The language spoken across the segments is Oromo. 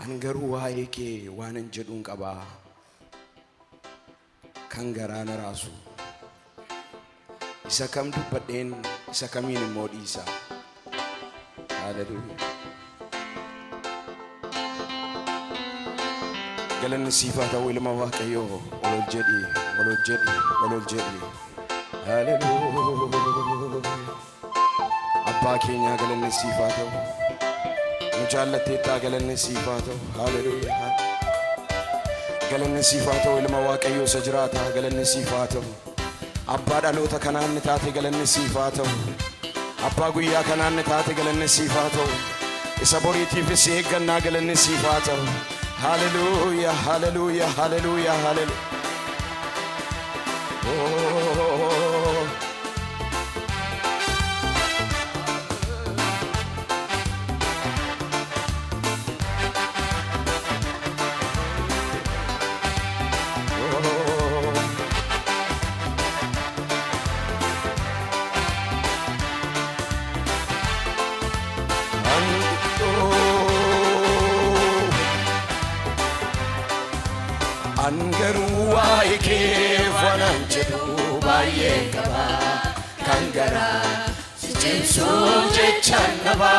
An garuu waa'ee kee waanan jedhuun qabaa kan garaa na raasu. Isa kam dubbadheen isa kamiin immoo dhiisa. Haleluuyaa. Galanni siif haa ta'u ilma Waaqayyoo. Ol ol jedhi, ol ol jedhi, ol ol jedhi. Haleluuyaa. Abbaa keenyaa galanni siif haa ta'u. Nu jaallatteettaa galanni siif haa ta'u. Haleluuyaa. Galanni siif haa ta'u ilma Waaqayyoo isa jiraataa galanni siif haa ta'u. Abbaa dhaloota kanaan ni taate galanni siif haa ta'u. Abbaa guyyaa kanaan ni taate galanni siif haa ta'u. Isa boriitiifis eeggannaa galanni siif haa ta'u. Haleluuyaa, haleluuyaa, haleluuyaa, haleluuyaa. Oh. An garuu waa'ee kee waanan jedhu baay'ee qaba kan garaa si cimsu jechaan qaba.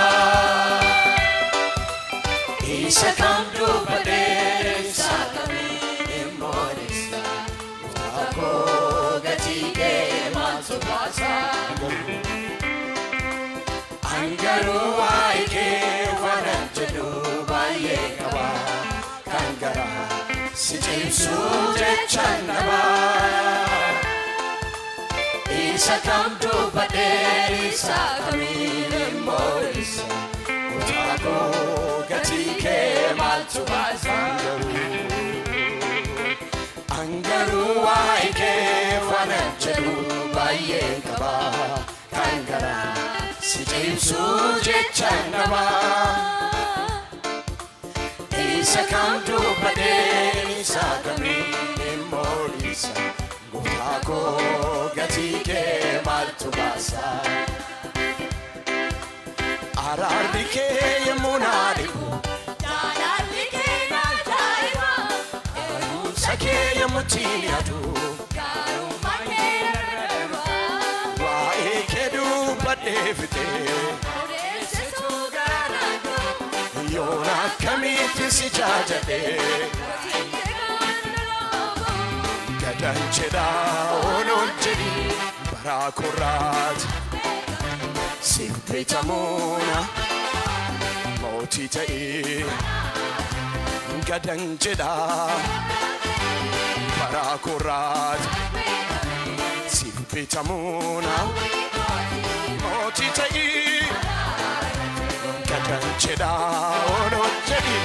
Isa kam dubbadhee isa kamiin immoo dhiisa. Gooftaa koo gatii kee maaltu baasa? An garuu waa'ee kee waanan jedhu baay'ee qaba kan garaa si cimsu jechaan qaba. Isa kam dubbadhee isa kamiin immoo dhiisa. Gooftaa koo gatii kee maaltu baasa? An garuu waa'ee kee waanan jedhu baay'ee qaba kan garaa si cimsu jechaan qaba. Isa kam dubbadhee isa kamiin immoo dhiisa. Gooftaa koo gatii kee maaltu baasa? Araarri kee yemmuu na dhibu, Jaalalli kee na ajaa'iba. barumsa kee yemmuu ittiin yaadu, Gaarummaan kee narra darba. waa'ee kee dubbadhee fixee, Odeessituu garaa na gahu. yoon akkamitti si jaajadhee, Gatiin kee kan na loogu. gadan jedhaa ol ol jedhi baraa korraati. Siif bitamuuna mootii ta'ee gadan jedhaa baraa korraati. Siif bitamuuna mootii ta'ee gadan jedhaa ol ol jedhi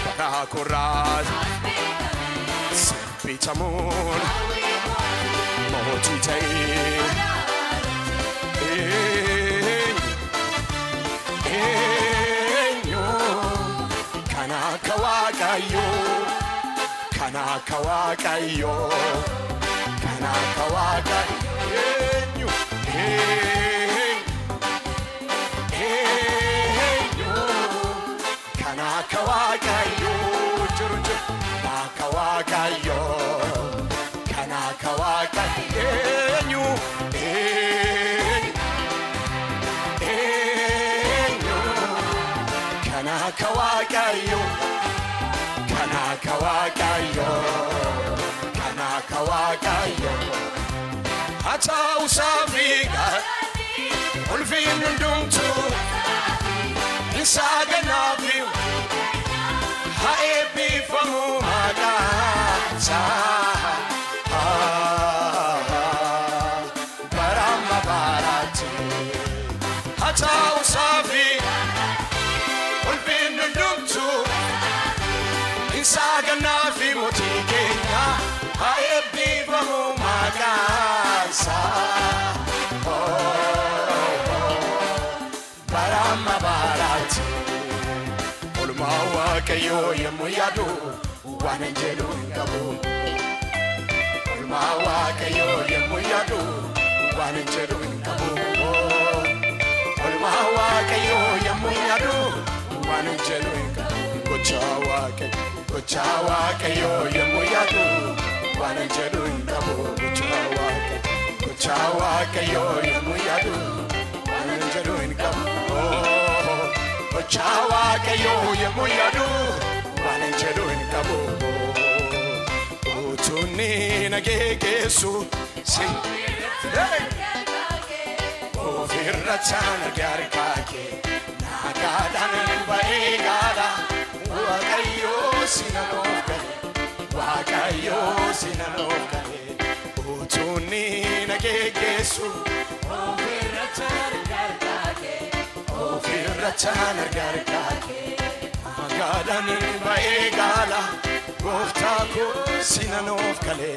baraa korraati. Siif bitamuuna mootii ta'ee. Eenyu kan akka Waaqayyoo, kan akka Waaqayyoo, kan akka Waaqayyoo. Eenyu, eenyu kan akka Waaqayyoo jiru jiru, kan akka Waaqayyoo, kan akka Waaqayyoo. Eenyu, eenyu. Eenyu kan akka Waaqayyoo, kan akka Waaqayyoo, kan akka Waaqayyoo. Haa ta'u saafiidha, ulfinni hundumtuu isaa gannaafi haa eebbifamu maqaan isaa. Bara amma baraatti haa ta'u saafiidha. Ulfinni hundumtuu isaa gannaafi mootii keenya haa eebbifamu maqaan isaa. Bara amma baraatti oolmaa Waaqayyoo yemmuu yaadu waan hin jedhu hin qabu. Oolmaa Waaqayyoo yemmuu yaadu waan hin jedhu hin qabu. Oolmaa Waaqayyoo yemmuu yaadu waan hin jedhu hin qabu. Gochaa Waaqayyo, gochaa Waaqayyo yommuu yaadu waan jedhu hin qabu. Gochaa Waaqayyo, gochaa Waaqayyo yommuu yaadu waan jedhu hin qabu. Gochaa Waaqayyo yommuu yaadu waan jedhu hin qabu. Utuunni na geggeessu si ofirra chaan harkaa kee nagaadhaan ba'ee gaala. Waaqayyo sina nuuf gale, Waaqayyo sina nuuf gale. Utuunni na geggeessu ofirra chaan harkaa kee, ofirra chaan harkaa kee nagaadhaan ba'ee gaala. Gooftaa koo sina nuuf gale,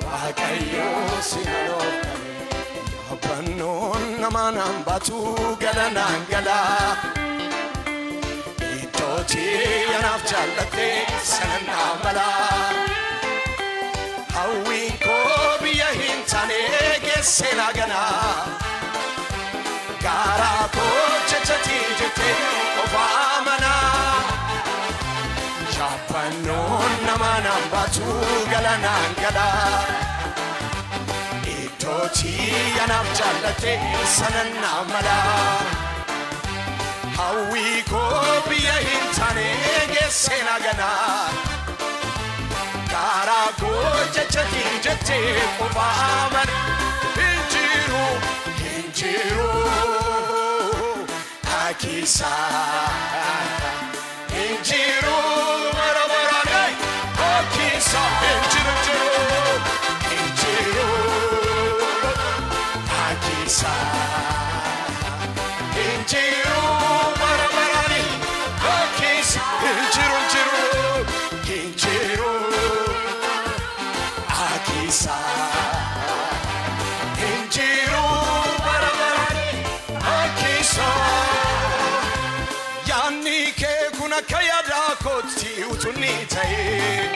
Waaqayyo sina nuuf gale. Yaabbannoon nama naan baatu galanaan gala. Iddootti anaaf jaallatte sana naa mala. Hawwiin koo biyya hin taane geesse naa gana. Garaa koo jechatii jettee qofa amanaa. Yaabbannoon nama naan baatu galanaan gala. Iddootti anaaf jaallatte sana naa mala. Hawwii koo biyya hin taane geesse naa gana. Garaa koo jechatii jettee qofa amana. Hin jiru, hin jiru akkisaa. Hin jiru bara baraan akkisaa. Hin jiru, jiru, hin jiru akkisaa. Hin jiru bara baraan akkisaa. Hin jiru, jiru, hin jiru akkisaa. Hin jiru bara baraan akkisaa. Yaanni kee kun akka yaada kootti utuu inni ta'ee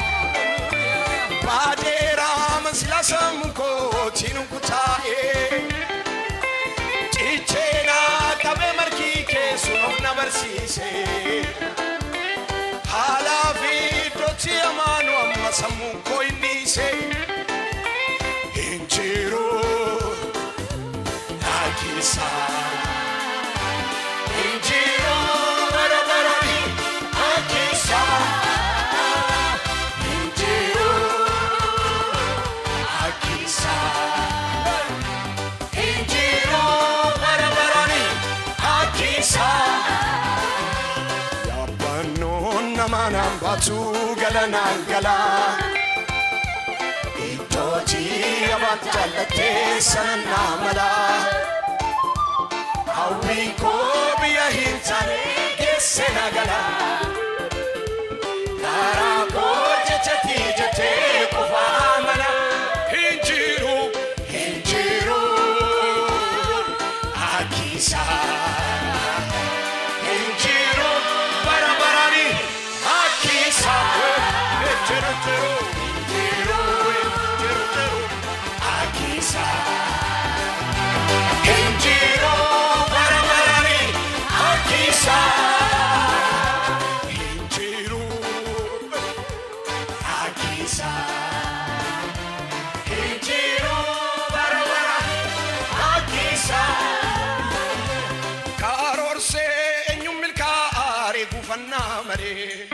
baadeera masila sammuu kootiin kutaa'ee cicheenaa qabee margi kee sun of na barsiise haalaa fi iddootti amaanu amma sammuu koo hin dhiise. Hin jiru akkisaa. Hin jiru bara baraan akkisaa. Hin jiru akkisaa. Hin jiru bara baraan akkisaa. Yaabbannoon nama naan baatu galanaan gala. Iddootti abaan jaallattee sana naa mala. Hawwiin koo biyya hin taane geesse na gala. Karaa koo jechatii jettee qofa amana. Hin jiru, hin jiru akkisaa. Hin jiru bara baraan akkisaa. Hin jiru, jiru, hin jiru, jiru, jiru akkisaa. Hin jiru bara baraan akkisaa. Hin jiru akkisaa. Hin jiru bara baraan akkisaa. Karoorsee eenyuun milkaa'aaree gufannaa malee.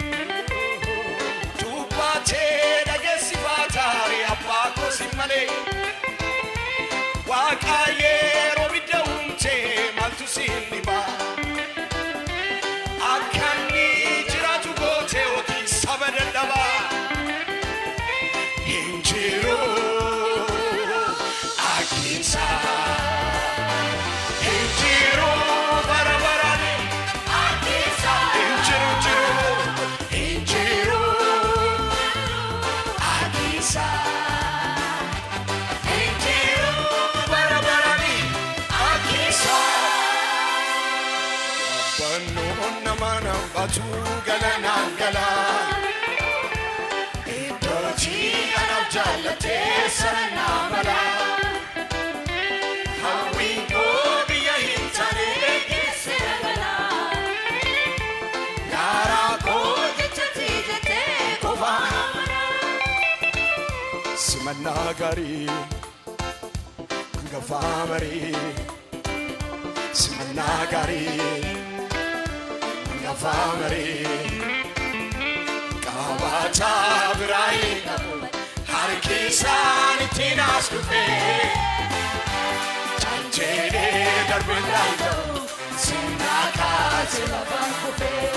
Dubbatee dhageessifaataaree abbaa koosi malee. Waaqa yeroo bidda uumtee maaltu siin dhibaa? Akka inni jiraatu gootee hojii saba dadhabaa. Hin jiru akkisaa. Hin jiru bara baraan akkisaa. Hin jiru, jiru, hin jiru akkisaa. Hin jiru bara baraan akkisaa. Yaabbannoon nama naan baatu galanaan gala. Iddootti anaaf jaallattee sana naa mala. Hawwiin koo biyya hin taane Geesse na gala. Garaa koo jecha Simannaa gaarii hangafa marii simannaa gaarii hangafa marii qabaataa biraa hin qabu harki isaan ittiin as dhufee canjeedhee darbuu hin danda'u sinnaa kaase lafaan kufee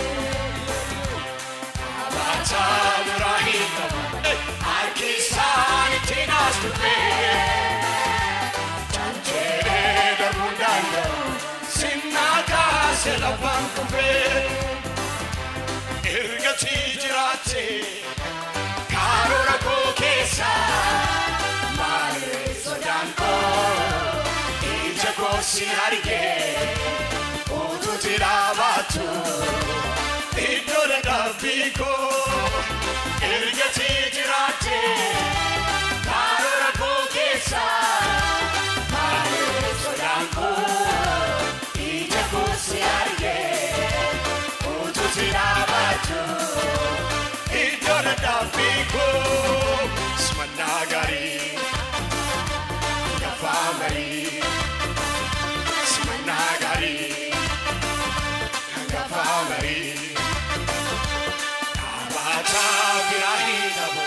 qabaataa biraa hin qabu harki isaan ittiin as dhufee canjeedhee darbuu hin danda'u sinnaa kaase lafaan kufee erga jiraattee karoora koo keessa malee sodaan koo ija koo si argee utuu dhaabattu iddoo dadhabbii koo erga jiraattee karoora koo keessa malee sodaan koo ija koo si argee utuu dhaabattu iddoo dadhabbii koo simannaa gaarii hangafa marii simannaa gaarii hangafa marii dhaabataa biraa hin qabu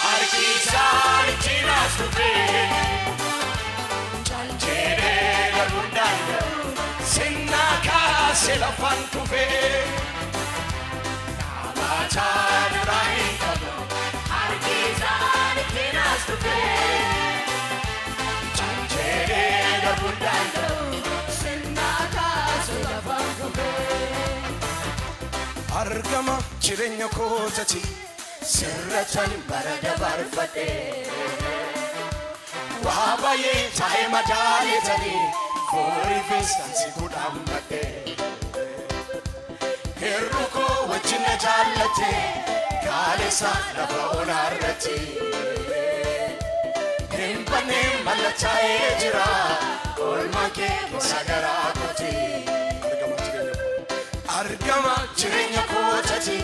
harki isaan ittiin as dhufee canjeedhee darbuu hin danda'u sinnaa kaase lafaan kufee dhaabataa biraa hin qabu Harki isaan ittiin as dhufee canjeedhee darbuu hin danda'u sinnaa kaase lafaan kufee. Argama jireenya kootati sirratan bara dabarfadhe waa baay'ee taa'ee madaaleetanii fooriifis kan si godhammadhe hir'u koo wajjin na jaallate kaalessa lafa onaarratti hin banne mallattaa'ee jira oolmaa kee keessa garaa kooti argama jireenya koo argama jireenya kootati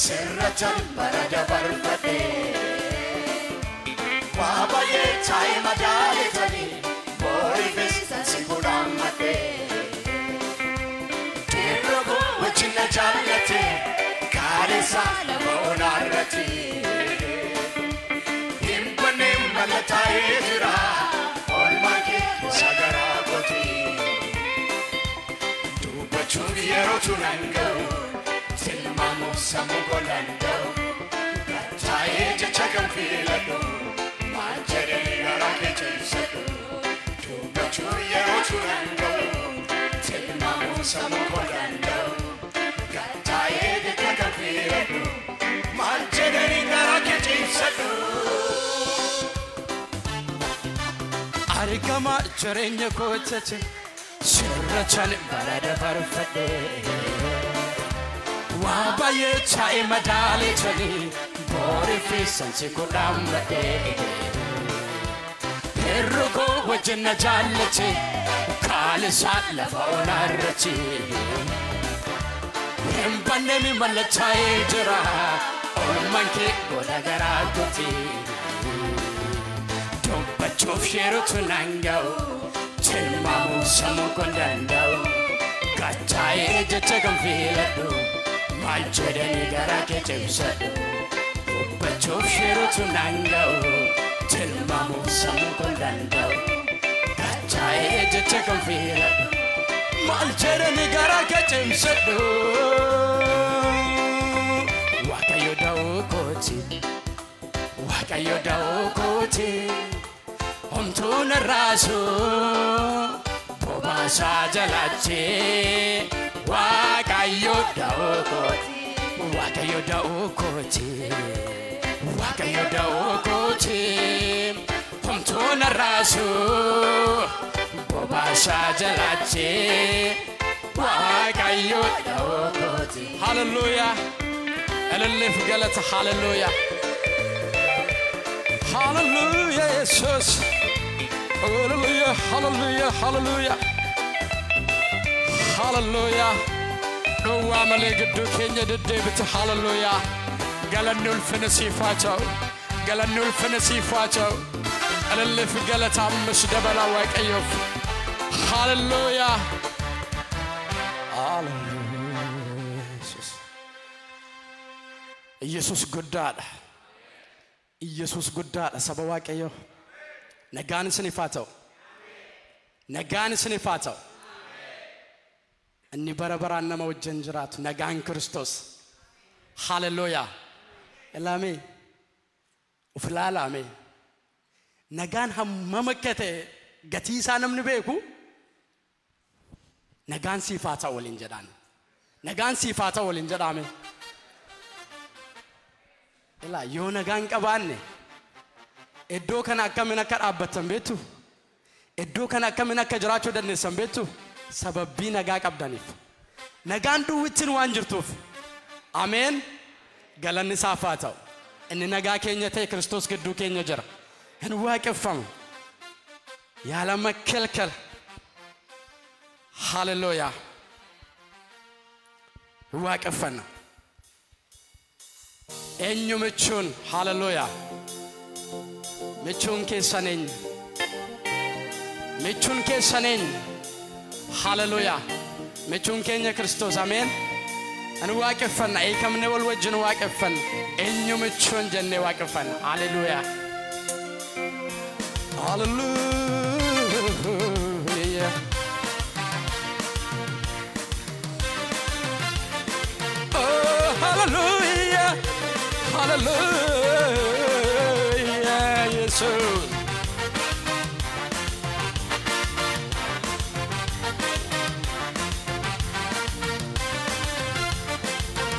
sirratan bara dabarfadhe waa baay'ee taa'ee madaaleetanii booriifis si godhammadhe dhiirri koo wajjin na jaallate kaalessa lafa onaarratti hin banne mallattaa'ee jira oolmaa kee keessa garaa kooti dubbachuuf yerootu nan ga'u tilmaamuuf sammuu koo danda'u taa'ee jecha kan filadhu maal jedhanii garaa kee cimsadhu dubbachuuf yerootu nan ga'u tilmaamuuf sammuu koo danda'u taa'ee jecha kan filadhu maal jedhanii garaa kee cimsadhu. Argama jireenya kootati sirrachan bara dabarfadhe waa baay'ee taa'ee madaaleetanii booriifis si godhammadhe hir'u koo wajjin na jaallate kaalisa lafa onaarratti hin banne mi mallattaa'ee jira oolmaan kee gola garaa kooti. Dubbachuuf yerootu nan ga'u tilmaamuuf sammuu koo hin danda'u gachaa'ee jecha kan filadhu maal jedhanii garaa kee cimsadhu dubbachuuf yerootu nan ga'u tilmaamuuf sammuu koo hin danda'u gachaa'ee jecha kan filadhu maal jedhanii garaa kee cimsadhu Waaqayyo da'oo kooti Waaqayyo da'oo kooti homtuu narraasu bobaasaa jalatti Waaqayyo da'oo kooti Waaqayyo da'oo kooti Waaqayyo da'oo kooti homtuu narraasu bobaasaa jalatti Waaqayyo da'oo kooti. Hallelujah. Elelif galata hallelujah. Hallelujah, Jesus. Hallelujah, hallelujah, hallelujah. Hallelujah. Dhowwaa malee gidduu keenya deddeebite hallelujah. Galanni ulfina siif haa ta'u. Galanni ulfina siif haa ta'u. Ililliif galata ammas dabalaa Waaqayyoof. Hallelujah. Hallelujah. Yesus guddaadha. Yesus guddaadha saba Waaqayyoo. Nagaan isiniif haa ta'u. Nagaan isiniif haa ta'u. Inni bara baraan nama wajjin jiraatu nagaan Kiristoos. Hallelujah. Ilaamee of ilaalaame. Nagaan hammam akka ta'e gatii isaa namni beeku nagaan siif haa ta'u waliin jedhaan. Nagaan siif haa ta'u waliin jedhaame. Ilaa yoo nagaan qabaanne iddoo kana akkamiin akka dhaabbattan beektu? Iddoo kana akkamiin akka jiraachuu dandeessan beektu? Sababii nagaa qabdaniif. Nagaan duwwittiin waan jirtuuf. Ameen. Galanni isaaf haa ta'u. Inni nagaa keenya ta'e Kiristoos gidduu keenya jira. Hin waaqeffamu. Yaala makelkel. Hallelujah. Hin waaqeffanna. Eenyu michuun? Hallelujah. Michuun keessan eenyu? Michuun keessan eenyu? Hallelujah. Michuun keenya Kiristoos. Ameen. Ani waaqeffanna. Eekamne wal wajjin waaqeffanna. Eenyu michuun jennee waaqeffanna. Hallelujah. Hallelujah. Oh, hallelujah. Hallelujah. Jesus.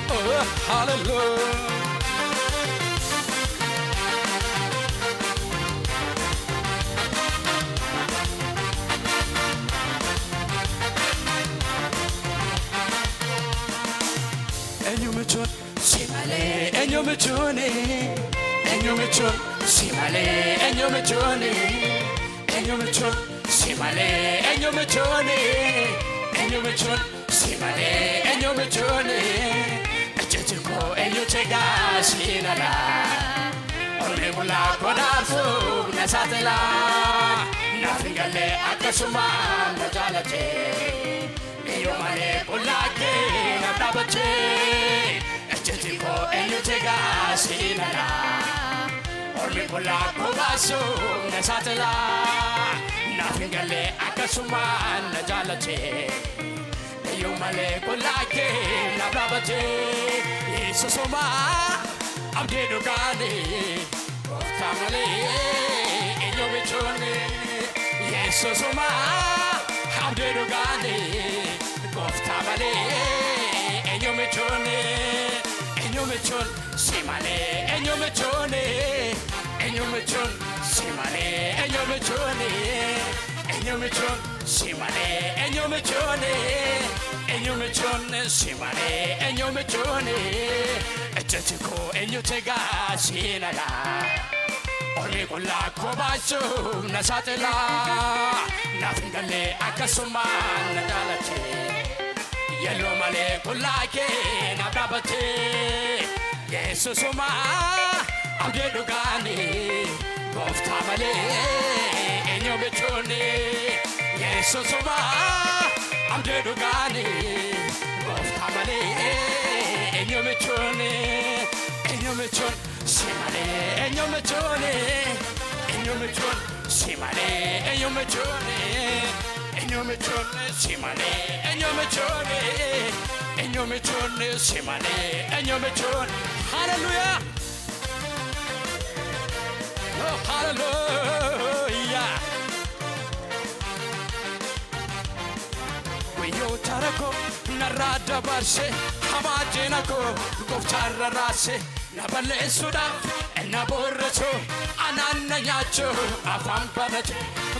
Oh, hallelujah. Enyu michuun si malee, enyu michuun, enyu michuun si malee, enyu michuun, enyu michuun si malee, enyu michuun, enyu michuun si malee, enyu michuun. Ejjeti koo enyu tegaa siinala, onnee bulaa kodaasuuf na saaxila. Naaf hin galle akkasumaan na jaalate. Iyo malee qullaa kee na dhaabate. Ejjeti koo eenyu tegaa siinala, ormi qullaa koo baasuuf na saaxila. Naaf hin galle akkasumaan na jaalate. Iyo malee qullaa kee na dhaabate. Yesuusuma abdii dhugaanii gooftaa malee eenyu michuuni. Yesuusuma abdii dhugaanii gooftaa malee eenyu michuuni. Eenyu michuun si malee, eenyu michuuni. Eenyu michuun si malee, eenyu michuuni. Eenyu michuun si malee, eenyu michuuni. Eenyu michuun si malee, eenyu michuuni. Ejjeti koo eenyu tegaa siinala, ormi qullaa koo baasuuf na saaxila. Naaf hin galle akkasumaan na jaalate. Yelloo malee qullaa kee na dhaabate. Yesuusuma abdii dhugaanii gooftaa malee eenyu michuuni. Yesuusuma abdii dhugaanii gooftaa malee eenyu michuuni. Eenyu michuun si malee, eenyu michuuni. Eenyu michuun si malee, eenyu michuuni. Eenyu michuun si malee, eenyu michuuni. Eenyu michuun si malee, eenyu michuun. Hallelujah. Oh, hallelujah. Guyyoota rakkoo narraa dabarse, hamaa diina koo gooftaarra raase. Na balleessuudhaaf na boorratu, anaan na nyaachuu afaan banatu.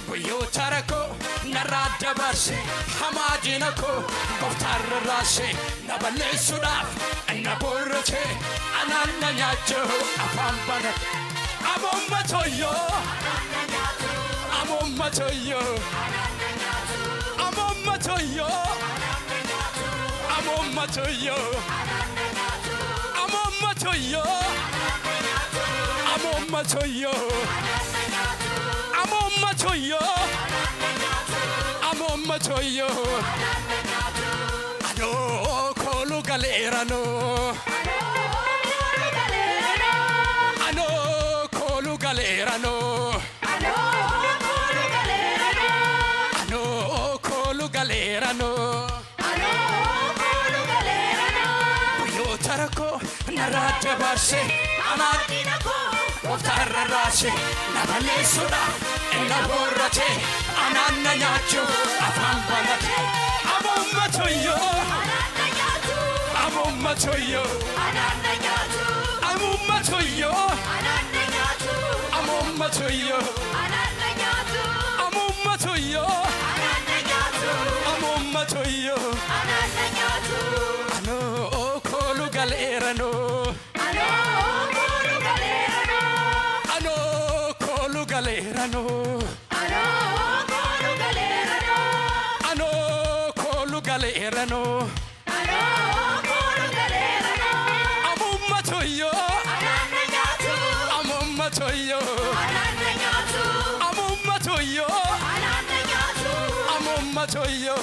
Guyyoota rakkoo narraa dabarse, hamaa diina koo gooftaarra raase. Na balleessuudhaaf na boorrate, anaan na nyaachuu afaan banatu. Amomma toyyoo, amomma toyyoo, amomma toyyoo, amomma toyyoo, amomma toyyoo, amomma Amumma toyo, amumma toyo, amumma toyo. Ano kolu galerano, ano kolu galerano, ano kolu galerano, ano kolu galerano. Uyotarako narate barse amadinako otararase nabalesuna enaborate anananyachu afambanate. Amumma toyo, amumma toyo, amumma toyo, amumma toyo, amumma toyo, amumma toyo. Ano kolu galerano, ano kolu galerano, ano kolu galerano, ano kolu galerano, ano kolu galerano. Amumma toyo, amumma toyo, amumma toyo, amumma toyo.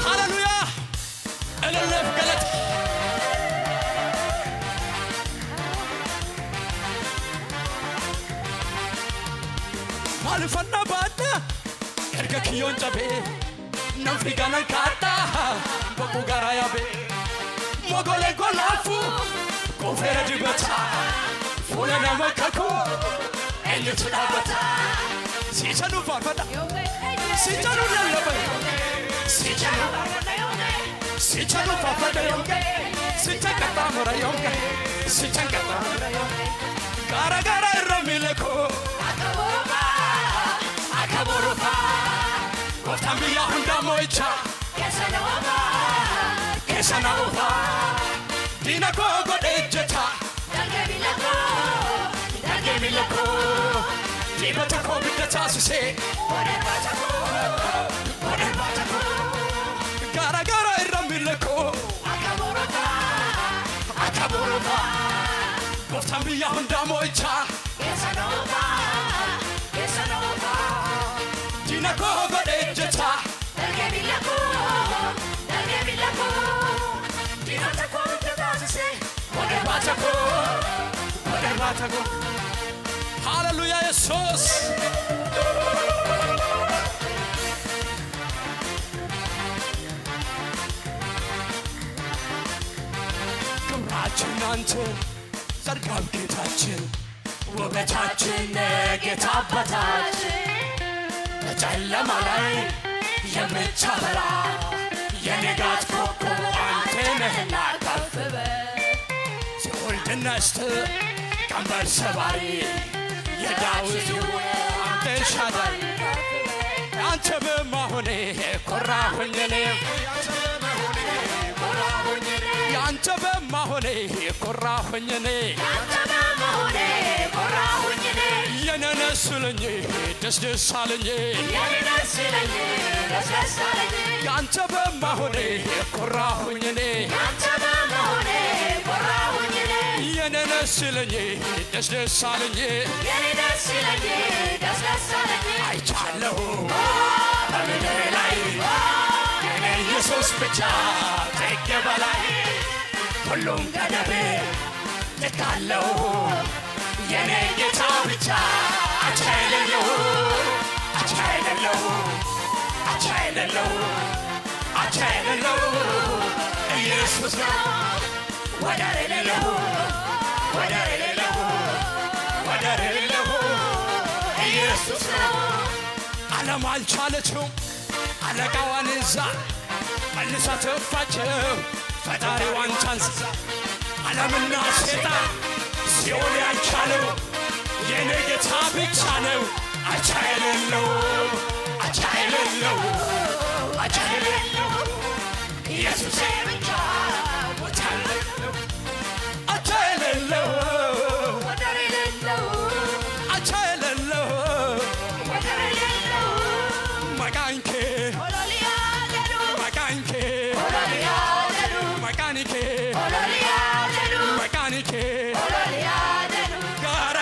Hallelujah. Elelef galat. Maalfanna baadha erga kiyyoon cabee nan fiiga nan kaadha boquu garaa yaabee mogolee golaafu koofeera dibata fuula nama kakuu eenyutu dhaabbata. Sicha nu faarfadha, sicha nu lallaba, sicha nu, sicha nu faarfadha yoonge, sicha qaxxaamura yoonge, sicha qaxxaamura yoonge. Gaara gaara irra miila koo akka borofaa gooftaan biyya hundaa mo'icha keessa na oofaa diina koo godhee ejjeta dargee miila koo dibata koo bidda taasisee godhee baata koo gaara gaara irra miila koo akka borofaa gooftaan biyya hundaa mo'icha diina koo godhee ejjeta godhee baata koo godhee baata koo. Hallelujah, Jesus. ክብራችን አንተ ዘርጋው ጌታችን ውበታችን ጌታ አባታችን በጨለማ ላይ የምታበራ የንጋት ኮከብ አንተ ነህና ከፍ በል። ሲኦል ድነስት ቀንበር ሰባሪ የዳዊት አንተ ኤልሻዳይ አንተ በመሆኔ ኮራሁኝ እኔ ያንተ በመሆኔ ኮራሁኝ እኔ የኔ ነህ ሲለኝ ደስ ደስ አለኝ ያንተ በመሆኔ ኮራሁኝ እኔ የኔ ነህ ሲለኝ ደስ ደስ አለኝ አይቻለሁ በምድር ላይ የኔ ኢየሱስ ብቻ ጥግ በላይ ሁሉም ገደብ ልክ አለው የኔ ጌታ ብቻ አቻ የሌለው አቻ የሌለው አቻ የሌለው አቻ የሌለው ኢየሱስ ነው ወደር የሌለው ወደር የሌለው ወደር የሌለው ኢየሱስ ነው። ዓለም አልቻለችው አለቃዋን ይዛ መልሳ ተፋቸው ፈጣሪዋን ታንሳ ዓለምና ሴጣን ሲኦል ያልቻለው የኔ ጌታ ብቻ ነው አቻ የሌለው አቻ የሌለው አቻ የሌለው ኢየሱሴ ብቻ ቦታ የሌለው አቻ የሌለው ወደር የሌለው አቻ የሌለው ወደር የሌለው መቃንኬ ኦሎሊያ ገዱ መቃንኬ ኦሎሊያ ገዱ መቃንኬ ኦሎሊያ ገዱ መቃንኬ ኦሎሊያ ገዱ ጋራ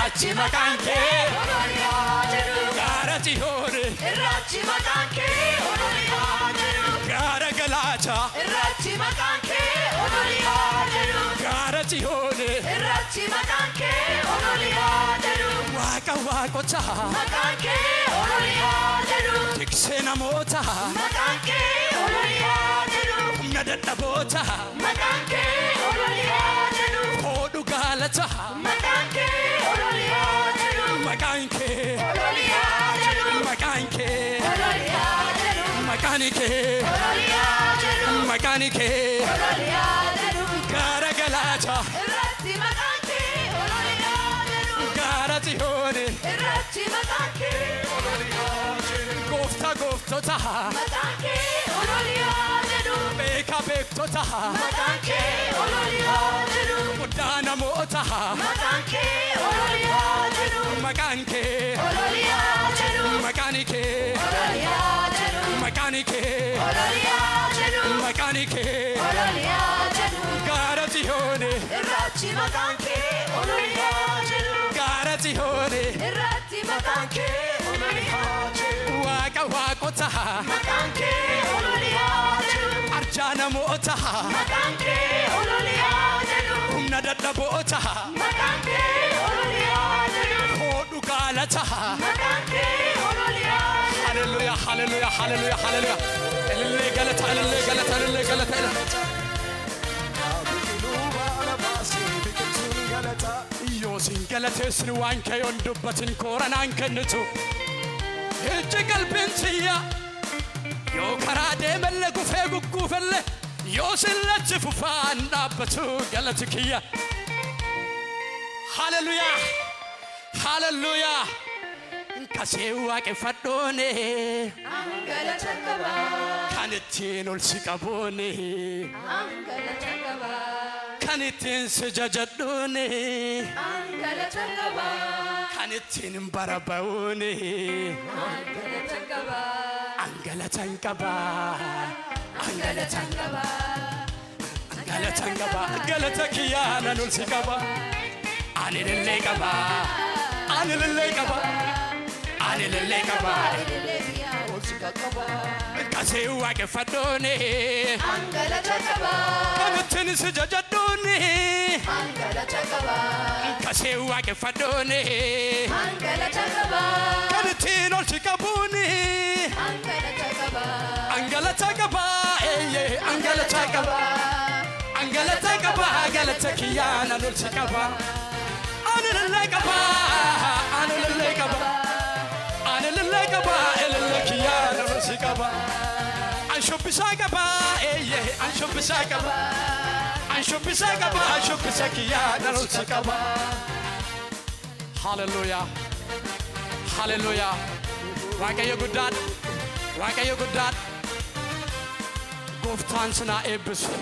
Irrachi maqaan kee Ololiyaa jedhu. Gaara Xiyoon Irrachi maqaan kee Ololiyaa jedhu. Gaara Galaataa Irrachi maqaan kee Ololiyaa jedhu. Gaara Xiyoon Irrachi maqaan kee Ololiyaa jedhu. Waaqa waaqotaa Maqaan kee Ololiyaa jedhu. Tiksee namootaa Maqaan kee Ololiyaa jedhu. Humna dadhabootaa Maqaan kee Ololiyaa jedhu. Hodhu gaalataa Maqaan kee Ololiyaa jedhu. Maqaan kee Ololiyaa jedhu. Maqaan kee Ololiyaa jedhu. Maqaan kee Ololiyaa jedhu. Maqaan kee Ololiyaa jedhu. Gaara Galaataa Irratti maqaan kee Ololiyaa jedhu. Gaara Xiyoon Irratti maqaan kee Ololiyaa jedhu. Gooftaa gooftotaa Maqaan kee Ololiyaa jedhu. Beekaa beektotaa Maqaan kee Ololiyaa jedhu. Guddaa namootaa Maqaan kee Ololiyaa jedhu. Maqaan kee Ololiyaa jedhu. Maqaan kee Ololiyaa jedhu. Maqaan kee Ololiyaa jedhu. Maqaan kee Ololiyaa jedhu. Gaara Xiyoon Irratti maqaan kee Ololiyaa jedhu. Gaara Xiyoon Irratti maqaan kee Ololiyaa jedhu. Waaqa waaqotaa Maqaan kee Ololiyaa jedhu. Arjaa namootaa Maqaan kee Ololiyaa jedhu. Humna dadhabootaa Maqaan kee Ololiyaa jedhu. Hodhu gaalataa Maqaan kee Ololiyaa jedhu. Hallelujah, hallelujah, hallelujah, hallelujah. Elillee galata, elillee galata, elillee galata. Biqiluu baala baasee biqiltuun galataa. Yoo sin galateessin waan kee yoon dubbatin kooranaan kennitu. Ijji qalbiin tiyya yoo karaa deemelle gufee gugguufelle yoo sin lachi fufaan dhaabbatu galati kiyya. Hallelujah, hallelujah. Kasee waaqeffadhoone Angalata qaba. kan ittiin ol si qabuune Angalata qaba. kan ittiin si jajadhuune Angalata qaba. kan ittiin bara ba'uune Angalata qaba. angalatan qaba Angalata qaba. angalatan qaba galata kiyyaa nan ol si qaba ani lillee qaba ani lillee qaba ani lillee qaba kasee waaqeffadhuune Angalata qaba. kan ittiin si jajadhuune Angalata qaba. kasee waaqeffadhuune Angalata qaba. kan ittiin ol si qabuune Angalata qaba. angalata qaba eeyyee angalata qaba angalata qaba galata kiyyaa nan ol si qaba ani lillee qaba ani lillee qaba ani lillee qaba elillee kiyyaa nan ol si qaba an shubbisaa qaba eeyyee an shubbisaa qaba an shubbisaa qaba an shubbisa kiyyaa nan ol si qaba. Hallelujah, hallelujah. Waaqayyo guddaadha, Waaqayyo guddaadha. Gooftaan sinaa eebbisu.